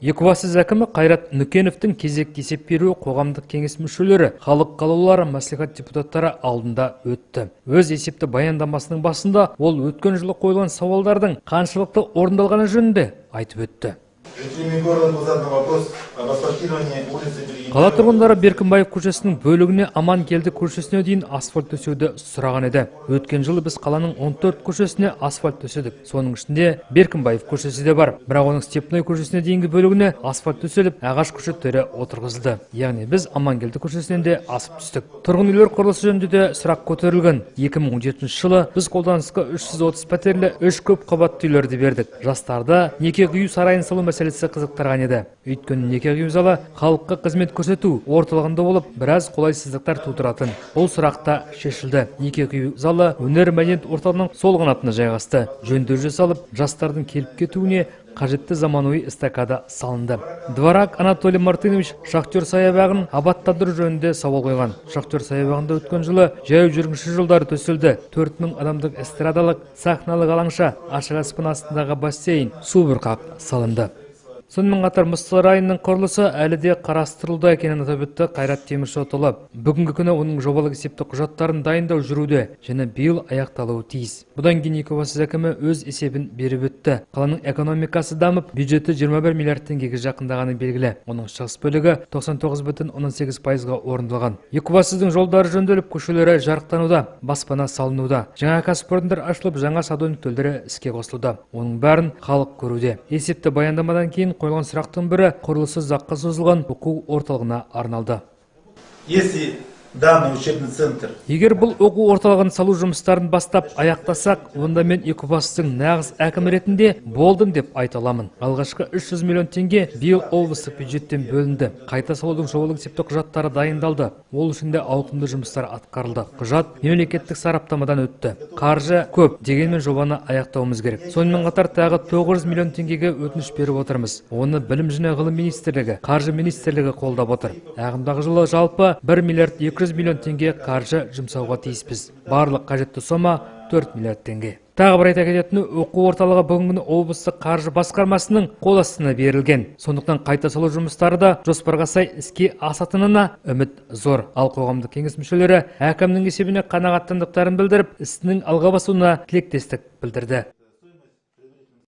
Екібастұз әкімі Қайрат Нүкеновтің кезекті есеп беруі қоғамдық кеңес мүшелері, халық қалаулылары, мәслихат депутаттары алдында өтті. Өз есепті баяндамасының басында ол өткен жылы қойылған сауалдардың қаншалықты орындалғаны жөнінде айтып өтті. Жителями города был задан вопрос об асфальтировании улицы Беркінбаева. Қала тұрғындары Беркінбаев көшесінің бөлігіне Аманкелді көшесіне дейін асфальт төсеуді сұраған еді. Өткен жылы біз қаланың 14 көшесіне асфальт төседік. Соның ішінде Беркінбаев көшесі де бар. Бірақ оның Степной көшесіне дейінгі бөлігіне асфальт төселіп, ағаш көшеттері отырғызылды. Яғни біз Аманкелді көшесінен де асып түстік. Тұрғын үйлер құрылысы жөнінде де сұрақ көтерілген. 2017 жылы біз қолданысқа 330 пәтерлі 3 көп қабатты үйлерді бердік. Жастарды неке қию сарайын салу мәселесі қызықтырған еді. Өйткені неке қию залы халыққа қызмет көрсету орталығында болып, біраз қолайсыздықтар тудыратын. Бұл сұрақ та шешілді. Неке қию залы өнер мәдениет орталығының сол қанатына жайғасты. Жөндеу жасалып, жастардың келіп кетуіне қажетті заманауи эстакада салынды. Дворак Анатолий Мартынович Шахтер саябағын абаттандыру жөнінде сауал қойған. Шахтер саябағында өткен жылы жаяу жүргінші жолдары төселді. 4000 адамдық эстрадалық сахналық алаңша, ашық аспан астындағы бассейн, су бұрқақ салынды. Сонымен қатар мұз сарайының құрылысы әлі де қарастырылуда екенін атап өтті Қайрат Теміршотұлы. Бүгінгі күні оның жобалық есепті құжаттарын дайындау жүруде және биыл аяқталуы тиіс. Бұдан кейін Екібастұз әкімі өз есебін беріп өтті. Қаланың экономикасы дамып, бюджеті 21 миллиард теңгеге жақындағаны белгілі. Оның шығыс бөлігі 99,8%-ға орындалған. Екібастұздың жолдары жөнделіп, көшелері жарықтануда, баспана салынуда. Жаңа кәсіпорындар ашылып, жаңа сауда нүктелері іске қосылуда. Оның бәрін халық көруде. Есепті баяндамадан кейін қойылған сұрақтың бірі құрылысы ұзаққа созылған оқу орталығына арналды. Если данный учебный центр Егер бұл оқу орталығын салу жұмыстарын бастап аяқтасақ, онда мен Екібастұздың нағыз әкімі ретінде болдым деп айта аламын. Алғашқы 300 миллион теңге биыл облыстық бюджеттен бөлінді. Қайта салудың жобалық есепті құжаттары дайындалды. Ол үшін де ауқымды жұмыстар атқарылды. Құжат мемлекеттік сараптамадан өтті. Қаржы көп, дегенмен жобаны аяқтауымыз керек. Сонымен қатар тағы 900 миллион теңгеге өтініш беріп отырмыз. Оны Білім және ғылым министрлігі, Қаржы министрлігі қолдап отыр. Ағымдағы жылы жалпы 1 миллиард 200 миллион теңге қаржы жұмсауға тиіспіз. Барлық қажетті сома 4 миллиард теңге. Тағы бір айта кететіні, оқу орталығы бүгінгі күні облыстық қаржы басқармасының қол астына берілген. Сондықтан қайта салу жұмыстары да жоспарға сай іске асатынына үміт зор. Ал қоғамдық кеңес мүшелері әкімнің есебіне қанағаттандықтарын білдіріп, істің алға басуына тілектестік білдірді.